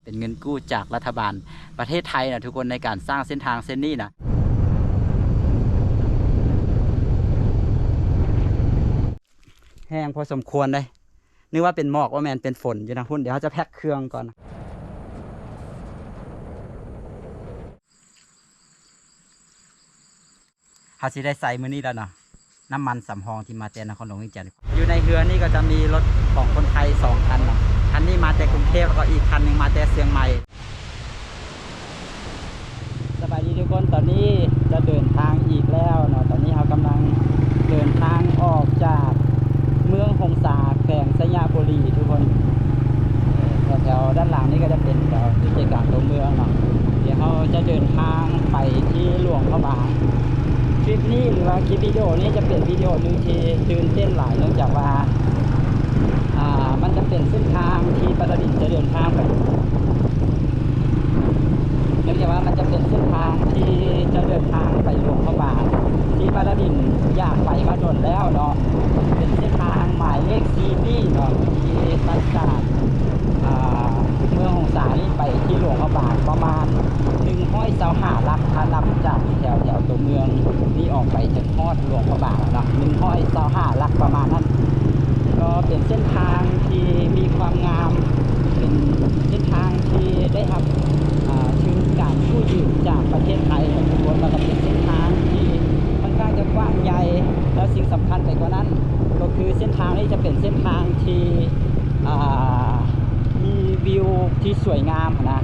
ປັນເງິນກູ້ຈາກລັດຖະບານປະເທດໄທນະທຸກຄົນ ໃນການສ້າງເສັ້ນທາງເສັ້ນນີ້ນະ. ແຮງພໍສົມຄວນເດ້. ນຶກວ່າເປັນໝອກ, ບໍ່ແມ່ນ, ເປັນຝົນຢູ່ທາງພຸ້ນ. ດຽວເຮົາຈະແພັກເຄື່ອງກ່ອນ. ເຮົາຊິໄດ້ໃຊ້ມື້ນີ້ແລ້ວເນາະ, ນ້ຳມັນສຳຮອງທີ່ມາແຕ່ນະຄອນຫຼວງວຽງຈັນ. ຢູ່ໃນເຮືອນີ້ກໍຈະມີລົດຂອງຄົນໄທສອງຄັນເນາະ, ຄັນນີ້ມາແຕ່ກຸງເທບ ແລ້ວກໍອີກຄັນໜຶ່ງມາແຕ່ຊຽງໃໝ່. ສະບາຍດີທຸກຄົນ, ຕອນນີ້ຈະເດີນທາງອີກແລ້ວເນາະ. ຕອນນີ້ເຮົາກຳລັງເດີນທາງອອກຈາກເມືອງຫົງສາ ແຂວງໄຊຍະບູລີທຸກຄົນ. ແຖວໆດ້ານຫຼັງນີ້ກໍຈະເປັນແຖວໃຈກາງຕົວເມືອງເນາະ. ດຽວເຮົາຈະເດີນທາງໄປທີ່ຫຼວງພະບາງ. ຄລິບນີ້ ຫຼືວ່າຄລິບວິດີໂອນີ້ຈະເປັນວິດີໂອໜຶ່ງທີ່ຕື່ນເຕັ້ນຫຼາຍ ເນື່ອງຈາກວ່າ ອ່າ ມັນຈະເປັນເສັ້ນທາງທີ່ປາລາດິນຈະເດີນທາງໄປ ເນື່ອງຈາກວ່າມັນຈະເປັນເສັ້ນທາງທີ່ຈະເດີນທາງໄປຫຼວງພະບາງ ທີ່ປາລາດິນຢາກໄປມາດົນແລ້ວເນາະ. ເປັນເສັ້ນທາງໝາຍເລກຊີບີເນາະ ທີ່ຕັດຈາກ ອ່າ ເມືອງຫົງສານີ້ໄປທີ່ຫຼວງພະບາງປະມານໜຶ່ງຮ້ອຍຊາວຫ້າຫຼັກ ຖ້ານັບຈາກແຖວ ແຖວຕົວເມືອງນີ້ອອກໄປຈົນຮອດຫຼວງພະບາງເນາະ ໜຶ່ງຮ້ອຍຊາວຫ້າຫຼັກປະມານນັ້ນ. ກໍເປັນເສັ້ນທາງທີ່ມີຄວາມງາມ ເປັນເສັ້ນທາງທີ່ໄດ້ຮັບ ອ່າ ທຶນການກູ້ຢືມຈາກປະເທດໄທເນາະທຸກຄົນ. ແລ້ວກໍເປັນເສັ້ນທາງທີ່ຂ້ອນຂ້າງຈະກວ້າງໃຫຍ່ ແລ້ວສິ່ງສຳຄັນໄປກວ່ານັ້ນ ກໍຄືເສັ້ນທາງນີ້ຈະເປັນເສັ້ນທາງທີ່ ອ່າ ມີວິວທີ່ສວຍງາມຫັ້ນນະ.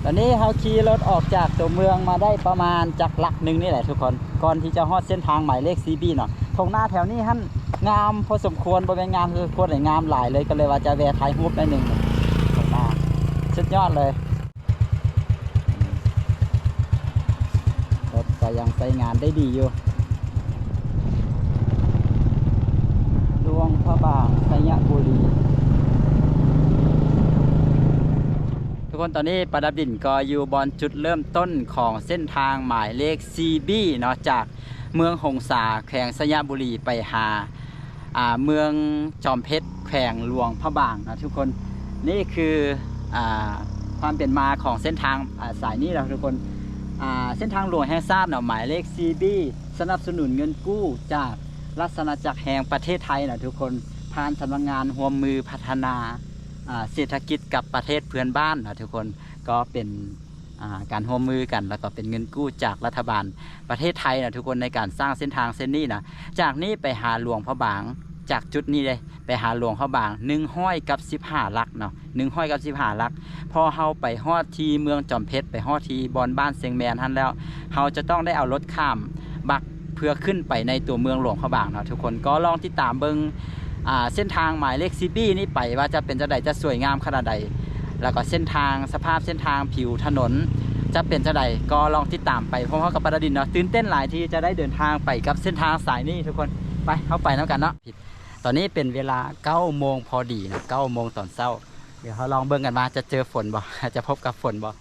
ຕອນນີ້ເຮົາຂີ່ລົດອອກຈາກຕົວເມືອງມາໄດ້ປະມານຈັກຫຼັກໜຶ່ງນີ້ແຫຼະທຸກຄົນ. ກ່ອນທີ່ຈະຮອດເສັ້ນທາງໝາຍເລກຊີບີເນາະ, ທົ່ງນາແຖວນີ້ຫັ້ນງາມພໍສົມຄວນ, ບໍ່ແມ່ນງາມພໍສົມຄວນເລີຍ, ງາມຫຼາຍເລີຍ, ກໍເລີຍວ່າຈະແວ່ຖ່າຍຮູບໜ້ອຍໜຶ່ງ. ທົ່ງນາສຸດຍອດເລີຍ, ລົດກໍຍັງໃຊ້ງານໄດ້ດີຢູ່. ຫຼວງພະບາງ ໄຊຍະບູລີ. ທຸກຄົນ, ຕອນນີ້ປາດາບດິນກໍຢູ່ບ່ອນຈຸດເລີ່ມຕົ້ນຂອງເສັ້ນທາງໝາຍເລກຊີບີເນາະ, ຈາກເມືອງຫົງສາ ແຂວງໄຊຍະບູລີ ໄປຫາ ອ່າ ເມືອງຈອມເພັດ ແຂວງຫຼວງພະບາງເນາະທຸກຄົນ. ນີ້ຄື ອ່າ ຄວາມເປັນມາຂອງເສັ້ນທາງ ອ່າ ສາຍນີ້ເນາະທຸກຄົນ. ອ່າ ເສັ້ນທາງຫຼວງແຫ່ງຊາດເນາະ ໝາຍເລກຊີບີ ສະໜັບສະໜູນເງິນກູ້ຈາກລາຊະອານາຈັກແຫ່ງປະເທດໄທເນາະທຸກຄົນ, ຜ່ານສຳນັກງານຮ່ວມມືພັດທະນາ ອ່າ ເສດຖະກິດກັບປະເທດເພື່ອນບ້ານເນາະທຸກຄົນ. ກໍເປັນ ອ່າ ການຮ່ວມມືກັນ ແລ້ວກໍເປັນເງິນກູ້ຈາກລັດຖະບານປະເທດໄທນະທຸກຄົນ ໃນການສ້າງເສັ້ນທາງເສັ້ນນີ້ນະ. ຈາກນີ້ໄປຫາຫຼວງພະບາງ, ຈາກຈຸດນີ້ເດ້ ໄປຫາຫຼວງພະບາງ ໜຶ່ງຮ້ອຍກັບສິບຫ້າຫຼັກເນາະ, ໜຶ່ງຮ້ອຍກັບສິບຫ້າຫຼັກ. ພໍເຮົາໄປຮອດທີ່ເມືອງຈອມເພັດ, ໄປຮອດທີ່ບ່ອນບ້ານຊຽງແມນຫັ້ນແລ້ວ, ເຮົາຈະຕ້ອງໄດ້ເອົາລົດຂ້າມບັກ ເພື່ອຂຶ້ນໄປໃນຕົວເມືອງຫຼວງພະບາງເນາະທຸກຄົນ. ກໍລອງຕິດຕາມເບິ່ງ ອ່າ ເສັ້ນທາງໝາຍເລກຊີບີນີ້ໄປ ວ່າຈະເປັນຈັ່ງໃດ, ຈະສວຍງາມຂະໜາດໃດ, ແລ້ວກໍເສັ້ນທາງ, ສະພາບເສັ້ນທາງ, ຜິວຖະໜົນຈະເປັນຈັ່ງໃດ, ກໍລອງຕິດຕາມໄປພ້ອມໆກັບປາດາບດິນເນາະ. ຕື່ນເຕັ້ນຫຼາຍທີ່ຈະໄດ້ເດີນທາງໄປກັບເສັ້ນທາງສາຍນີ້ທຸກຄົນ. ໄປ, ເຮົາໄປນຳກັນເນາະ. ຕອນນີ້ເປັນເວລາເກົ້າໂມງພໍດີນະ, ເກົ້າໂມງຕອນເຊົ້າ. ດຽວເຮົາລອງເບິ່ງກັນວ່າຈະເຈີຝົນບໍ່, ຈະພົບກັບຝົນບໍ່.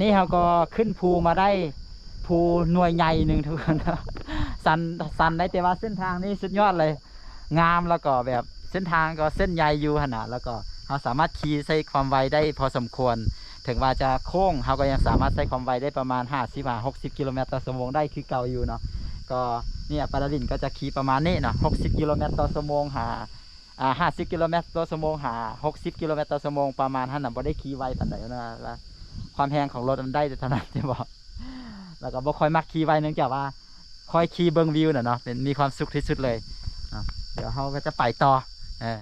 ນີ້ເຮົາກໍຂຶ້ນພູມາໄດ້ ພູໜ່ວຍໃຫຍ່ໜຶ່ງທຸກຄົນ ຊັນ ຊັນໄດ້ ແຕ່ວ່າເສັ້ນທາງນີ້ສຸດຍອດເລີຍ ງາມ ແລ້ວກໍແບບເສັ້ນທາງກໍເສັ້ນໃຫຍ່ຢູ່ຫັ້ນນະ ແລ້ວກໍເຮົາສາມາດຂີ່ໃຊ້ຄວາມໄວໄດ້ພໍສົມຄວນ ເຖິງວ່າຈະໂຄ້ງ ເຮົາກໍຍັງສາມາດໃຊ້ຄວາມໄວໄດ້ປະມານຫ້າສິບຫາຫົກສິບກິໂລແມັດຕໍ່ຊົ່ວໂມງໄດ້ຄືເກົ່າຢູ່ເນາະ. ກໍນີ້ປາດາດິນກໍຈະຂີ່ປະມານນີ້ເນາະ ຫົກສິບກິໂລແມັດຕໍ່ຊົ່ວໂມງ ຫາ ອ່າ ຫ້າສິບກິໂລແມັດຕໍ່ຊົ່ວໂມງ ຫາ ຫົກສິບກິໂລແມັດຕໍ່ຊົ່ວໂມງ ປະມານຫັ້ນນະ ບໍ່ໄດ້ຂີ່ໄວປານໃດນະ ວ່າຄວາມແຮງຂອງລົດມັນໄດ້ເທົ່ານັ້ນ ແມ່ນບໍ່? ແລ້ວກໍບໍ່ຄ່ອຍມັກຂີ່ໄວ ເນື່ອງຈາກວ່າຄ່ອຍຂີ່ເບິ່ງວິວນະເນາະ ເປັນ ມີຄວາມສຸກທີ່ສຸດເລີຍເນາະ. ດຽວເຮົາກໍຈະໄປຕໍ່ ເອີ.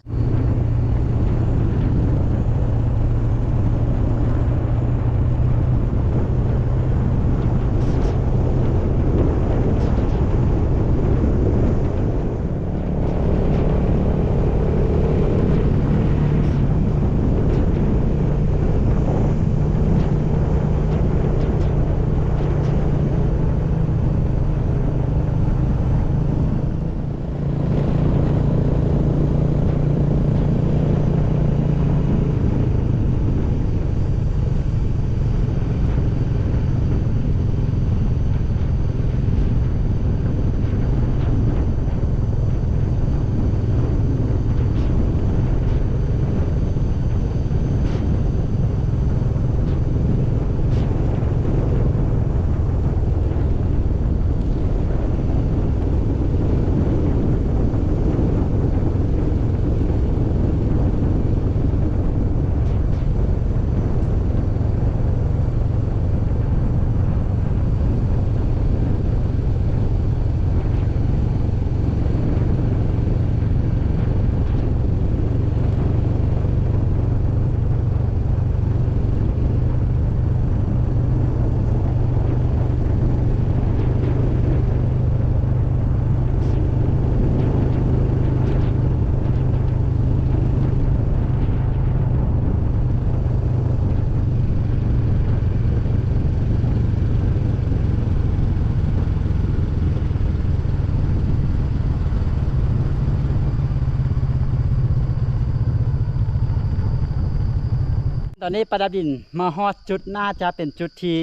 ຕອນນີ້ປາດາບິນມາຮອດຈຸດ ໜ້າຈະເປັນຈຸດທີ່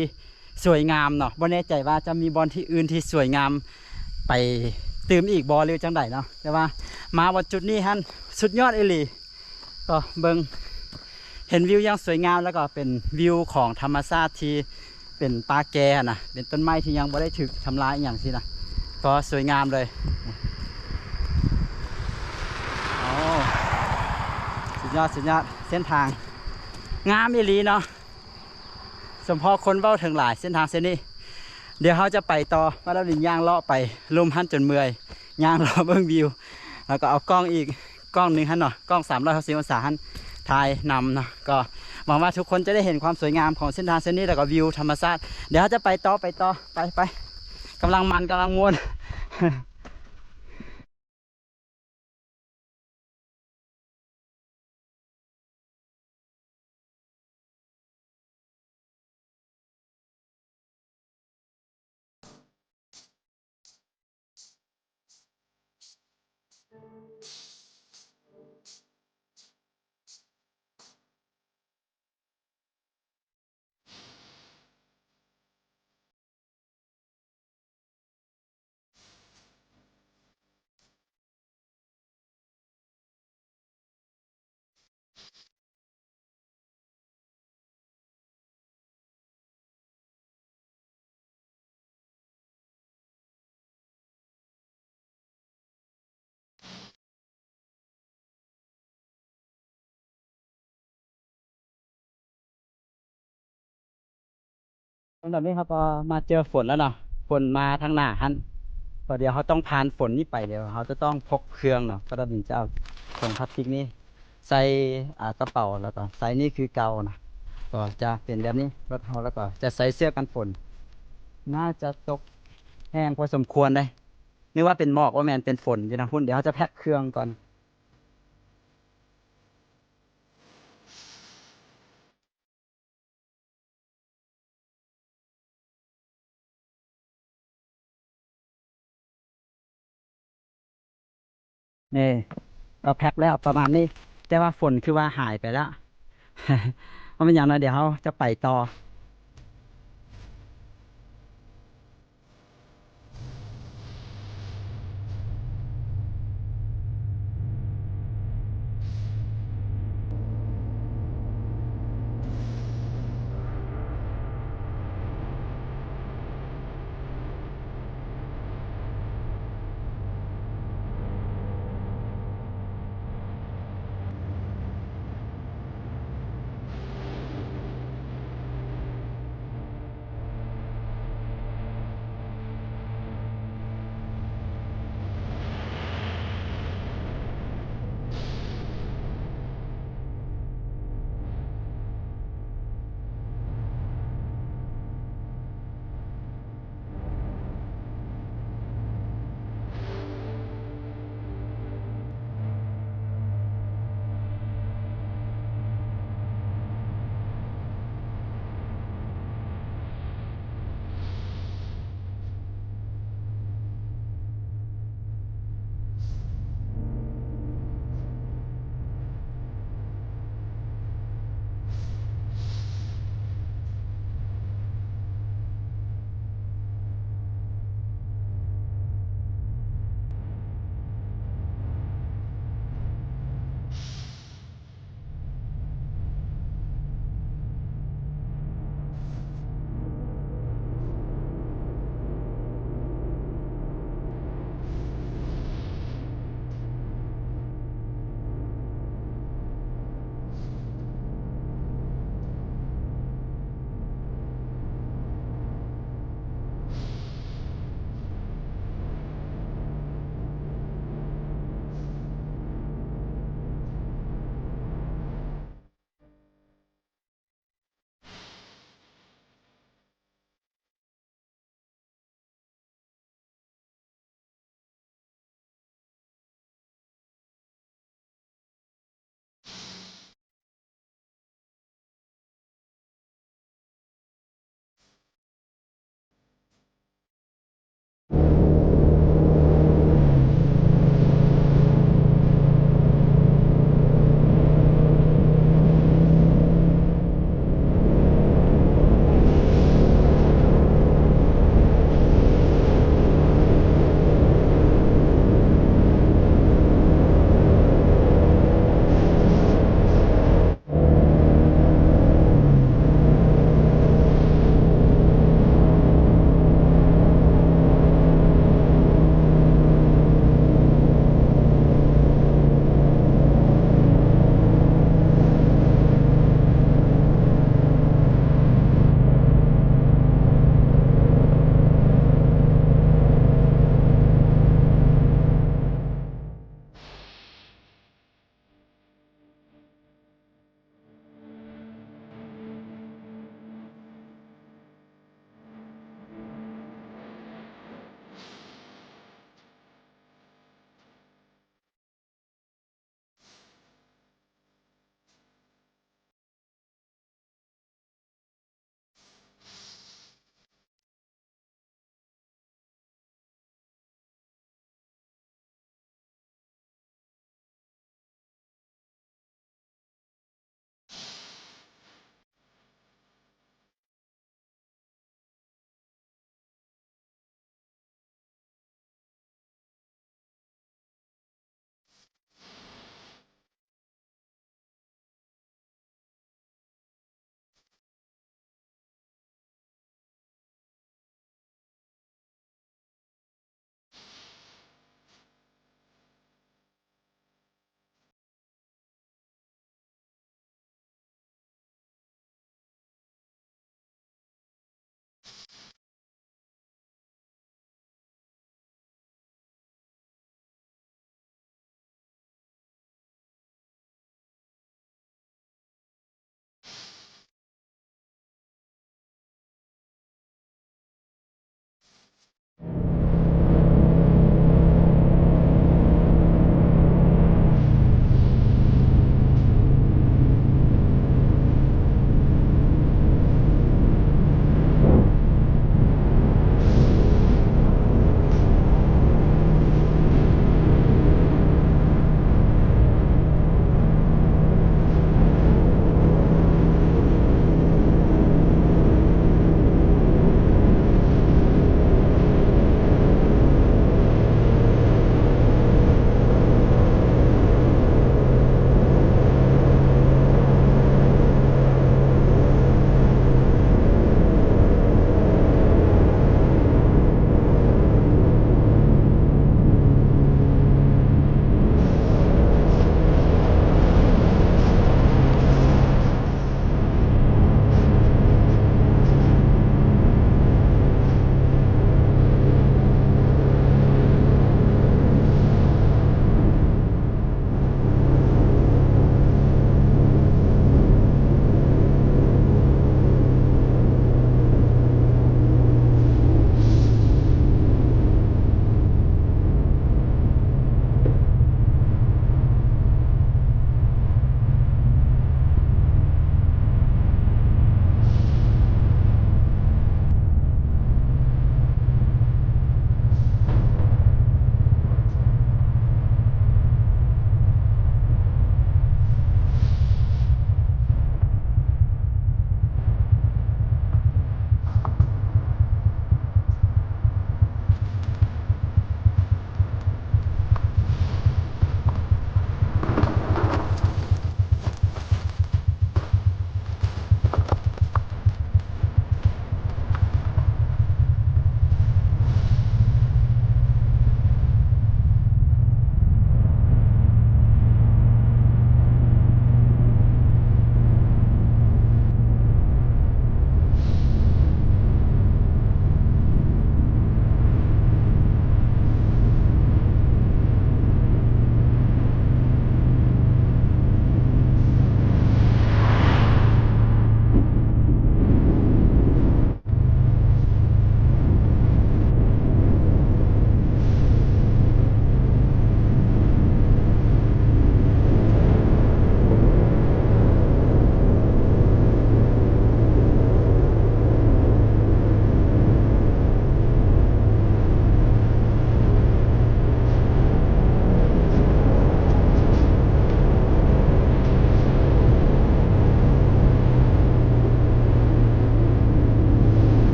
ສວຍງາມເນາະ ບໍ່ແນ່ໃຈວ່າຈະມີບ່ອນທີ່ອື່ນທີ່ສວຍງາມໄປຕື່ມອີກບໍ່ ຫຼືຈັ່ງໃດເນາະ ແຕ່ວ່າມາບ່ອນຈຸດນີ້ຫັ້ນສຸດຍອດອີ່ຫຼີ. ກໍເບິ່ງເຫັນວິວຢ່າງສວຍງາມ ແລ້ວກໍເປັນວິວຂອງທຳມະຊາດທີ່ເປັນປ່າແກ່ຫັ້ນນະ ເປັນຕົ້ນໄມ້ທີ່ຍັງບໍ່ໄດ້ຖືກທຳລາຍອີ່ຫຍັງຊີ້ນະ ກໍສວຍງາມເລີຍ. ໂອ້ ສຸດຍອດ ສຸດຍອດ ເສັ້ນທາງງາມອີ່ຫຼີເນາະ. ສົມພໍຄົນເວົ້າເຖິງຫຼາຍເສັ້ນທາງເສັ້ນນີ້. ດຽວເຮົາຈະໄປຕໍ່ ວ່າແລ້ວລິນຍ່າງເລາະໄປລຸ່ມຫັ້ນຈົນເມື່ອຍ ຍ່າງເລາະເບິ່ງວິວ ແລ້ວກໍເອົາກ້ອງອີກກ້ອງໜຶ່ງຫັ້ນເນາະ ກ້ອງສາມຮ້ອຍຫົກສິບອົງສາຫັ້ນ ຖ່າຍນຳເນາະ. ກໍຫວັງວ່າທຸກຄົນຈະໄດ້ເຫັນຄວາມສວຍງາມຂອງເສັ້ນທາງເສັ້ນນີ້ ແລ້ວກໍວິວທຳມະຊາດ. ດຽວເຮົາຈະໄປຕໍ່ ໄປຕໍ່ ໄປ ໄປ ກຳລັງມັນ ກຳລັງມ່ວນ. ຕອນນີ້ເຮົາກໍມາເຈີຝົນແລ້ວເນາະ ຝົນມາທາງໜ້າຫັ້ນ ກໍດຽວເຮົາຕ້ອງຜ່ານຝົນນີ້ໄປ ດຽວເຮົາຈະຕ້ອງພົກເຄື່ອງເນາະ ກໍຕ້ອງເອົາຖົງພລາສຕິກນີ້ໃສ່ ອ່າ ກະເປົາ ແລ້ວກໍໃສ່ນີ້ຄືເກົ່ານະ ກໍຈະເປັນແບບນີ້ ລົດເຮົາ ແລ້ວກໍຈະໃສ່ເສື້ອກັນຝົນ. ໜ້າຈະຕົກແຮງພໍສົມຄວນເດ້ ນຶກວ່າເປັນໝອກ ບໍ່ແມ່ນ ເປັນຝົນຢູ່ນະພຸ້ນ. ດຽວເຮົາຈະແພັກເຄື່ອງກ່ອນ. ນີ້ ກໍແພັກແລ້ວປະມານນີ້ ແຕ່ວ່າຝົນຄືວ່າຫາຍໄປແລ້ວ. ບໍ່ເປັນຫຍັງເນາະ ດຽວເຮົາຈະໄປຕໍ່.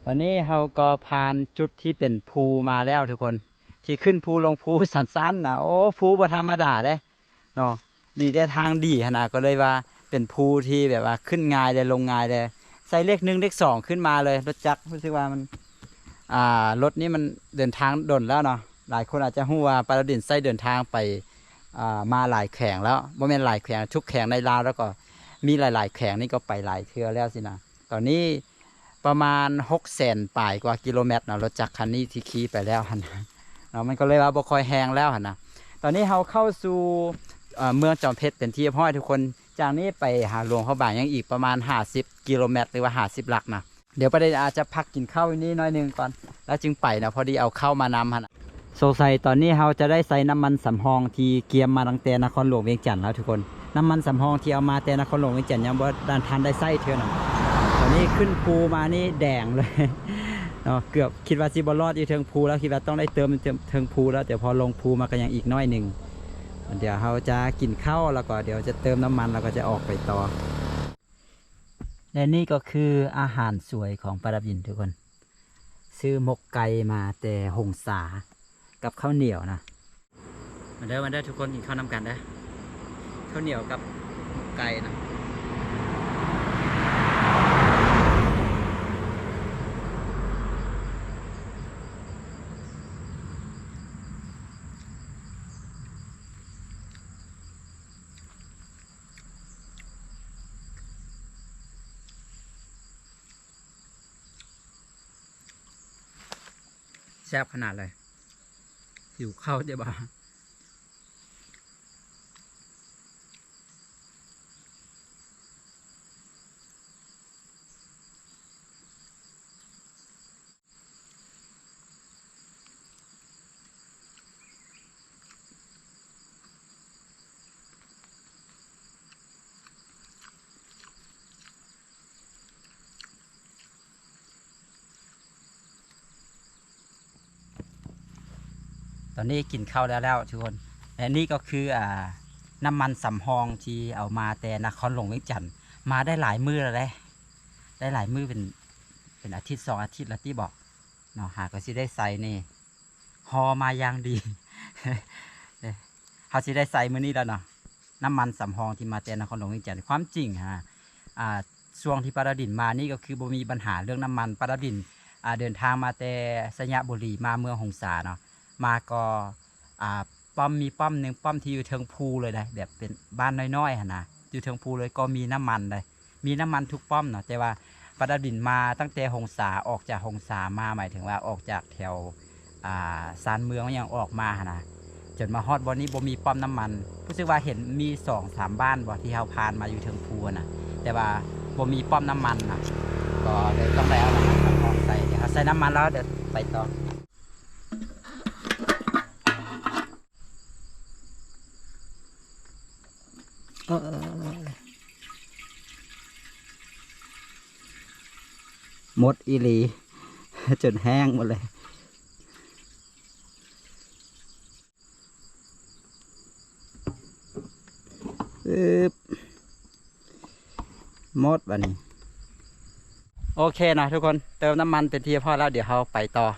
ຕອນນີ້ເຮົາກໍຜ່ານຈຸດທີ່ເປັນພູມາແລ້ວທຸກຄົນ ທີ່ຂຶ້ນພູລົງພູຊັນໆນະ. ໂອ້ ພູບໍ່ທຳມະດາເດ້ເນາະ. ມີແຕ່ທາງດີຫັ້ນນະ ກໍເລີຍວ່າເປັນພູທີ່ແບບວ່າຂຶ້ນງ່າຍແລະລົງງ່າຍແລະ ໃສ່ເລກໜຶ່ງເລກສອງຂຶ້ນມາເລີຍ. ລົດຈັກ ຮູ້ສຶກວ່າມັນ ອ່າ ລົດນີ້ມັນເດີນທາງດົນແລ້ວເນາະ. ຫຼາຍຄົນອາດຈະຮູ້ວ່າປາລາດິນໄຊເດີນທາງໄປ ອ່າ ມາຫຼາຍແຂວງແລ້ວ ບໍ່ແມ່ນຫຼາຍແຂວງ ທຸກແຂວງໃນລາວ ແລ້ວກໍມີຫຼາຍໆແຂວງນີ້ກໍໄປຫຼາຍເທື່ອແລ້ວຊີ້ນະ. ຕອນນີ້ປະມານຫົກແສນປາຍກວ່າກິໂລແມັດເນາະ ລົດຈັກຄັນນີ້ທີ່ຂີ່ໄປແລ້ວຫັ້ນນະເນາະ. ມັນກໍເລີຍວ່າບໍ່ຄ່ອຍແຮງແລ້ວຫັ້ນນະ. ຕອນນີ້ເຮົາເຂົ້າສູ່ ເອີ ເມືອງຈອມເພັດເປັນທີ່ຮຽບຮ້ອຍທຸກຄົນ. ຈາກນີ້ໄປຫາຫຼວງພະບາງຍັງອີກປະມານຫ້າສິບກິໂລແມັດ ຫຼືວ່າຫ້າສິບຫຼັກນະ. ດຽວປາລາດິນອາດຈະພັກກິນເຂົ້າຢູ່ນີ້ໜ້ອຍໜຶ່ງກ່ອນ ແລ້ວຈຶ່ງໄປເນາະ ພໍດີເອົາເຂົ້າມານຳຫັ້ນນະ. ສົງໄສຕອນນີ້ເຮົາຈະໄດ້ໃຊ້ນ້ຳມັນສຳຮອງທີ່ກຽມມາຕັ້ງແຕ່ນະຄອນຫຼວງວຽງຈັນແລ້ວທຸກຄົນ. ນ້ຳມັນສຳຮອງທີ່ເອົາມາແຕ່ນະຄອນຫຼວງວຽງຈັນຍັງບໍ່ທັນໄດ້ໃຊ້ເທື່ອນຳ. ຕອນນີ້ຂຶ້ນພູມານີ້ແດງເລີຍເນາະ ເກືອບຄິດວ່າຊິບໍ່ລອດຢູ່ເທິງພູແລ້ວ ຄິດວ່າຕ້ອງໄດ້ເຕີມເທິງພູແລ້ວ ແຕ່ພໍລົງພູມາກໍຍັງອີກໜ້ອຍໜຶ່ງ. ດຽວເຮົາຈະກິນເຂົ້າ ແລ້ວກໍດຽວຈະເຕີມນ້ຳມັນ ແລ້ວກໍຈະອອກໄປຕໍ່. ແລະນີ້ກໍຄືອາຫານສວຍຂອງປາລາດິນທຸກຄົນ ຊື້ໝົກໄກ່ມາແຕ່ຫົງສາກັບເຂົ້າໜຽວນະ. ມາເດີ ມາເດີ ທຸກຄົນ ກິນເຂົ້ານຳກັນເດີ ເຂົ້າໜຽວກັບໝົກໄກ່ນະ. ແຊບຂະໜາດເລີຍ ຫິວເຂົ້າເດບາ. ຕອນນີ້ກິນເຂົ້າແລ້ວແລ້ວທຸກຄົນ ແລະນີ້ກໍຄື ອ່າ ນ້ຳມັນສຳຮອງທີ່ເອົາມາແຕ່ນະຄອນຫຼວງວຽງຈັນ ມາໄດ້ຫຼາຍມື້ແລ້ວເດ້ ໄດ້ຫຼາຍມື້ ເປັນ ເປັນອາທິດສອງອາທິດແລ້ວຕິບໍເນາະ ຫາກໍຊິໄດ້ໃຊ້ນີ້ ຫໍ່ມາຢ່າງດີ ເຮົາຊິໄດ້ໃຊ້ມື້ນີ້ແລ້ວເນາະ. ນ້ຳມັນສຳຮອງທີ່ມາແຕ່ນະຄອນຫຼວງວຽງຈັນ ຄວາມຈິງຫັ້ນນະ ອ່າ ຊ່ວງທີ່ປາລາດິນມານີ້ກໍຄືບໍ່ມີບັນຫາເລື່ອງນ້ຳມັນ. ປາລາດິນ ອ່າ ເດີນທາງມາແຕ່ໄຊຍະບູລີ ມາເມືອງຫົງສາເນາະ ມາກໍ ອ່າ ປ້ອມ ມີປ້ອມໜຶ່ງ ປ້ອມທີ່ຢູ່ເທິງພູເລີຍເດ້ ແບບເປັນບ້ານນ້ອຍໆຫັ້ນນະ ຢູ່ເທິງພູເລີຍ ກໍມີນ້ຳມັນເດ້ ມີນ້ຳມັນທຸກປ້ອມເນາະ. ແຕ່ວ່າປາລາດິນມາຕັ້ງແຕ່ຫົງສາ ອອກຈາກຫົງສາມາ ໝາຍເຖິງວ່າອອກຈາກແຖວ ອ່າ ຊານເມືອງຫຍັງອອກມາຫັ້ນນະ ຈົນມາຮອດບ່ອນນີ້ບໍ່ມີປ້ອມນ້ຳມັນ. ຮູ້ສຶກວ່າເຫັນມີສອງສາມບ້ານບໍ່ ທີ່ເຮົາຜ່ານມາຢູ່ເທິງພູຫັ້ນນະ ແຕ່ວ່າບໍ່ມີປ້ອມນ້ຳມັນນະ ກໍເລີຍຕ້ອງໄດ້ເອົານ້ຳມັນສຳຮອງໃສ່. ດຽວເຮົາໃສ່ນ້ຳມັນແລ້ວ ດຽວໄປຕໍ່. ເອີ ໝົດອີ່ຫຼີ ຈົນແຫ້ງໝົດເລີຍ. ອືບ ໝົດບາດນີ້. ໂອເຄເນາະທຸກຄົນ ເຕີມນ້ຳມັນເປັນທີ່ຮຽບຮ້ອຍແລ້ວ ດຽວເຮົາໄປຕໍ່.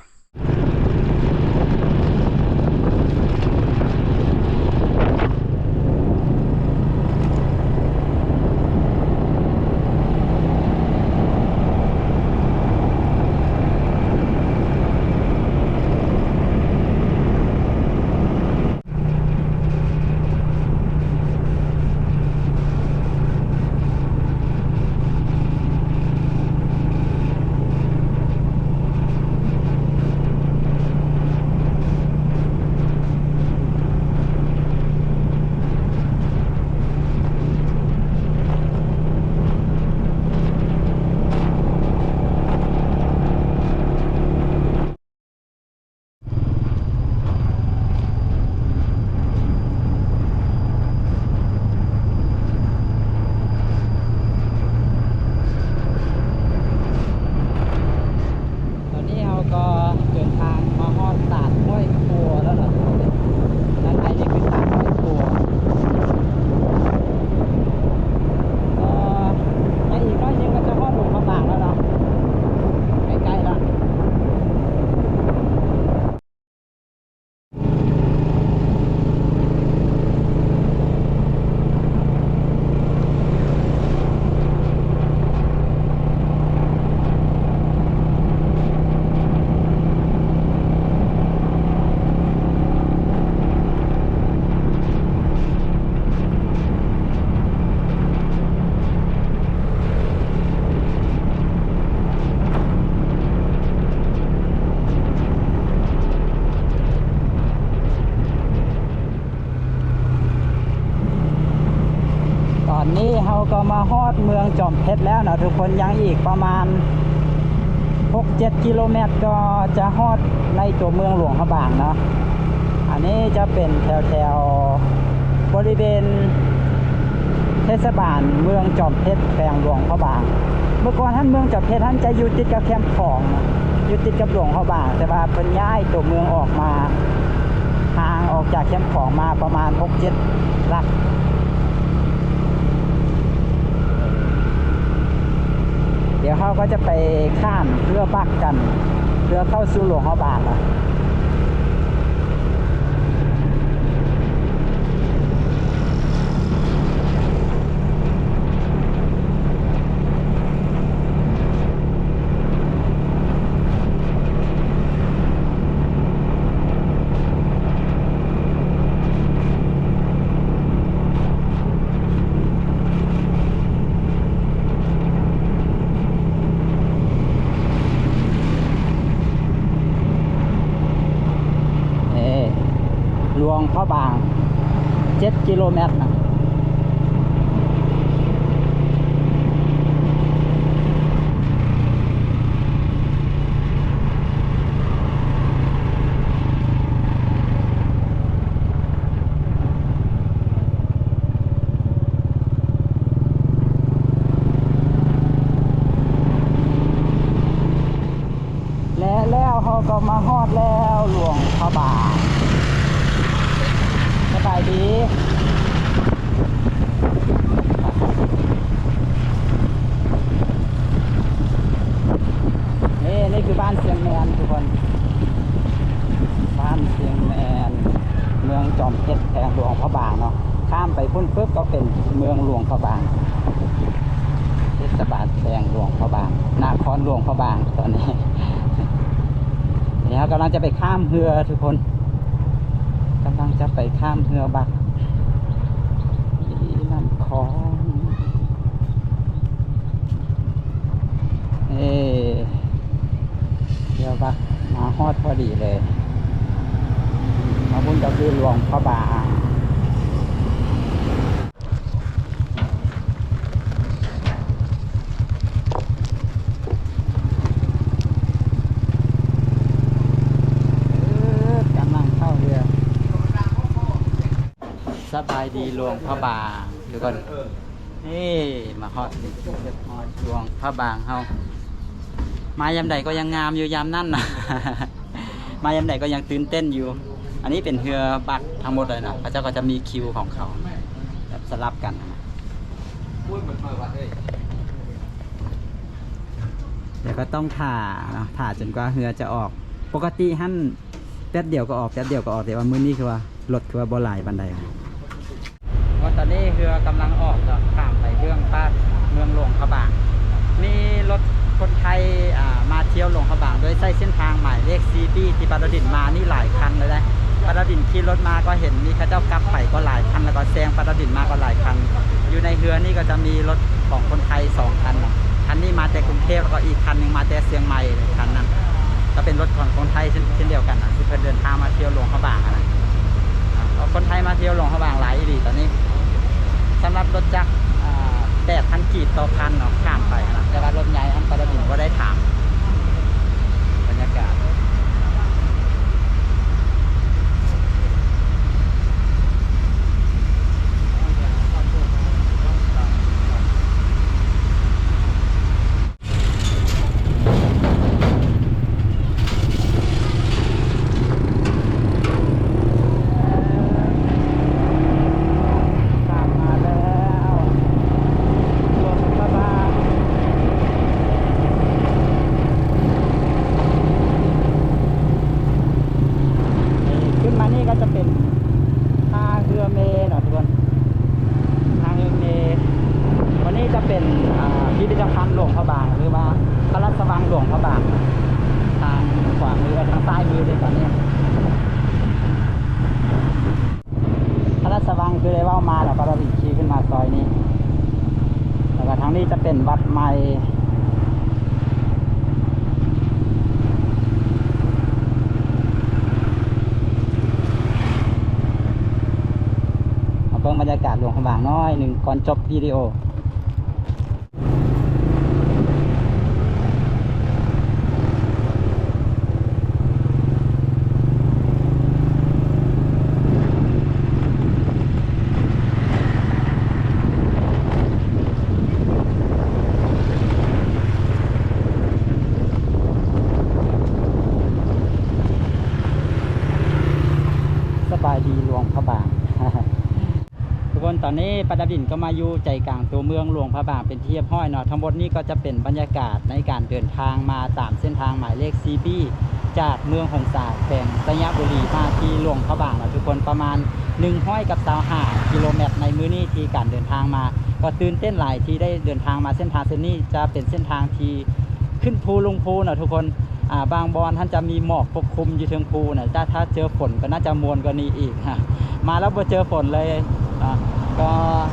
ກໍມາຮອດເມືອງຈອມເພັດແລ້ວເນາະທຸກຄົນ, ຍັງອີກປະມານຫົກເຈັດກິໂລແມັດກໍຈະຮອດໃນຕົວເມືອງຫຼວງພະບາງເນາະ. ອັນນີ້ຈະເປັນແຖວໆ ບໍລິເວນເທດສະບານເມືອງຈອມເພັດ ແຂວງຫຼວງພະບາງ. ເມື່ອກ່ອນຫັ້ນເມືອງຈອມເພັດຫັ້ນຈະຢູ່ຕິດກັບແຄມຂອງ, ຢູ່ຕິດກັບຫຼວງພະບາງ, ແຕ່ວ່າເພິ່ນຍ້າຍຕົວເມືອງອອກມາ ຫ່າງອອກຈາກແຄມຂອງມາປະມານຫົກເຈັດຫຼັກ. ດຽວເຮົາກໍຈະໄປຂ້າມເຮືອບັກກັນ ເພື່ອເຂົ້າສູ່ຫຼວງພະບາງ. ເອີ ຫຼວງພະບາງ ເຈັດກິໂລແມັດນະ. ແລະແລ້ວເຮົາກໍມາຮອດແລ້ວ ຫຼວງພະບາງ. ສະບາຍດີ. ນີ້ ນີ້ຄືບ້ານຊຽງແມນທຸກຄົນ, ບ້ານຊຽງແມນ ເມືອງຈອມເພັດ ແຂວງຫຼວງພະບາງເນາະ. ຂ້າມໄປພຸ້ນປຶບກໍເປັນເມືອງຫຼວງພະບາງ, ເທດສະບານແຂວງຫຼວງພະບາງ, ນະຄອນຫຼວງພະບາງຕອນນີ້. ນີ້ເຮົາກຳລັງຈະໄປຂ້າມເຮືອທຸກຄົນ, ກຳລັງຈະໄປຂ້າມເຮືອບັກທີ່ນ້ຳຂອງ. ເອີ ດຽວວ່າມາຮອດພໍດີເລີຍ, ມາບຸນກໍຄືຫຼວງພະບາງ. ເອີ ກຳລັງເຂົ້າເຮືອ. ສະບາຍດີຫຼວງພະບາງທຸກຄົນ. ນີ້ມາຮອດເປັນທີ່ຮຽບຮ້ອຍ ຫຼວງພະບາງເຮົາ. ມາຍາມໃດກໍຍັງງາມຢູ່ຍາມນັ້ນນະ, ມາຍາມໃດກໍຍັງຕື່ນເຕັ້ນຢູ່. ອັນນີ້ເປັນເຮືອບັກທັງໝົດເລີຍນະ, ເຂົາເຈົ້າກໍຈະມີຄິວຂອງເຂົາ ແບບສະຫຼັບກັນນະ. ດຽວກໍຕ້ອງຖ້າເນາະ, ຖ້າຈົນກວ່າເຮືອຈະອອກ. ປົກກະຕິຫັ້ນແປັບດຽວກໍອອກ ແປັບດຽວກໍອອກ, ແຕ່ວ່າມື້ນີ້ຄືວ່າລົດຄືວ່າບໍ່ຫຼາຍປານໃດ. ວ່າຕອນນີ້ເຮືອກຳລັງອອກເນາະ, ຂ້າມໄປເບື້ອງປາກເມືອງຫຼວງພະບາງ. ມີລົດຄົນໄທ ອ່າ ມາທ່ຽວຫຼວງພະບາງ ໂດຍໃຊ້ເສັ້ນທາງໝາຍເລກຊີບີ ທີ່ປາໂຕດິນມານີ້ຫຼາຍຄັນເລີຍນະ. ປາໂຕດິນຂີ່ລົດມາກໍເຫັນມີເຂົາເຈົ້າກັບໄປກໍຫຼາຍຄັນ, ແລ້ວກໍແຊງປາໂຕດິນມາກໍຫຼາຍຄັນ. ຢູ່ໃນເຮືອນີ້ກໍຈະມີລົດຂອງຄົນໄທສອງຄັນນະ, ຄັນນີ້ມາແຕ່ກຸງເທບ ແລ້ວກໍອີກຄັນໜຶ່ງມາແຕ່ຊຽງໃໝ່. ຄັນນັ້ນກໍເປັນລົດຂອງຄົນໄທເຊັ່ນ ເຊັ່ນດຽວກັນນະ, ທີ່ເພິ່ນເດີນທາງມາທ່ຽວຫຼວງພະບາງຫັ້ນນະ. ອ່າ ຄົນໄທມາທ່ຽວຫຼວງພະບາງຫຼາຍອີ່ຫຼີຕອນນີ້. ສຳລັບລົດຈັກ ອ່າ ແປດພັນກີບຕໍ່ຄັນເນາະ, ຂ້າມໄປຫັ້ນນະ, ແຕ່ວ່າລົດໃຫຍ່ຫັ້ນປາໂຕດິນບໍ່ໄດ້ຖາມ. ບັນຍາກາດ ຂ້າມມາແລ້ວ ຫຼວງພະບາງ. ຂຶ້ນມານີ້ກໍຈະເປັນທ່າເຮືອເມເນາະທຸກຄົນ. ທາງເຮືອເມ ວັນນີ້ຈະເປັນ ອ່າ ພິພິທະພັນຫຼວງພະບາງ ຫຼືວ່າພະລາຊະວັງຫຼວງພະບາງ ທາງຂວາມື ທາງຊ້າຍມືເດ້ຕອນນີ້. ພະລາຊະວັງຄືໄດ້ເວົ້າມາແລ້ວ ກໍຕ້ອງຂີ່ຂຶ້ນມາຊອຍນີ້ ແລ້ວກໍທາງນີ້ຈະເປັນວັດໃໝ່. ມາເບິ່ງບັນຍາກາດຫຼວງພະບາງໜ້ອຍໜຶ່ງກ່ອນຈົບວິດີໂອ. ຕອນນີ້ປາດາດິນກໍມາຢູ່ໃຈກາງຕົວເມືອງຫຼວງພະບາງເປັນທີ່ຮຽບຮ້ອຍເນາະ. ທັງໝົດນີ້ກໍຈະເປັນບັນຍາກາດໃນການເດີນທາງມາຕາມເສັ້ນທາງໝາຍເລກ ຊີບີ ຈາກເມືອງຫົງສາ ແຂວງໄຊຍະບູລີ ມາທີ່ຫຼວງພະບາງເນາະທຸກຄົນ ປະມານໜຶ່ງຮ້ອຍກັບຊາວຫ້າກິໂລແມັດໃນມື້ນີ້ທີ່ການເດີນທາງມາ. ກໍຕື່ນເຕັ້ນຫຼາຍທີ່ໄດ້ເດີນທາງມາເສັ້ນທາງເສັ້ນນີ້ ຈະເປັນເສັ້ນທາງທີ່ຂຶ້ນພູລົງພູເນາະທຸກຄົນ. ອ່າ ບາງບ່ອນຫັ້ນຈະມີໝອກປົກຄຸມຢູ່ເທິງພູນະ ແຕ່ຖ້າເຈີຝົນກໍໜ້າຈະມ່ວນກວ່ານີ້ອີກ ມາແລ້ວບໍ່ເຈີຝົນເລີຍ. ອ່າ ກໍ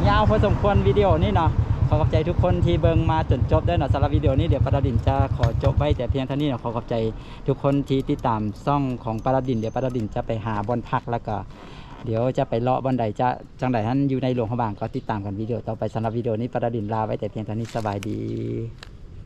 ຍາວພໍສົມຄວນວິດີໂອນີ້ເນາະ. ຂໍຂອບໃຈທຸກຄົນທີ່ເບິ່ງມາຈົນຈົບເດີເນາະ. ສຳລັບວິດີໂອນີ້ ດຽວປາດາດິນຈະຂໍຈົບໄວ້ແຕ່ພຽງເທົ່ານີ້ເນາະ. ຂໍຂອບໃຈທຸກຄົນທີ່ຕິດຕາມຊ່ອງຂອງປາດາດິນ. ດຽວປາດາດິນຈະໄປຫາບ່ອນພັກ ແລ້ວກໍດຽວຈະໄປເລາະບ່ອນໃດ ຈະຈັ່ງໃດຫັ້ນ ຢູ່ໃນຫຼວງພະບາງ ກໍຕິດຕາມກັນວິດີໂອຕໍ່ໄປ. ສຳລັບວິດີໂອນີ້ ປາດາດິນລາໄວ້ແຕ່ພຽງເທົ່ານີ້. ສະບາຍດີ.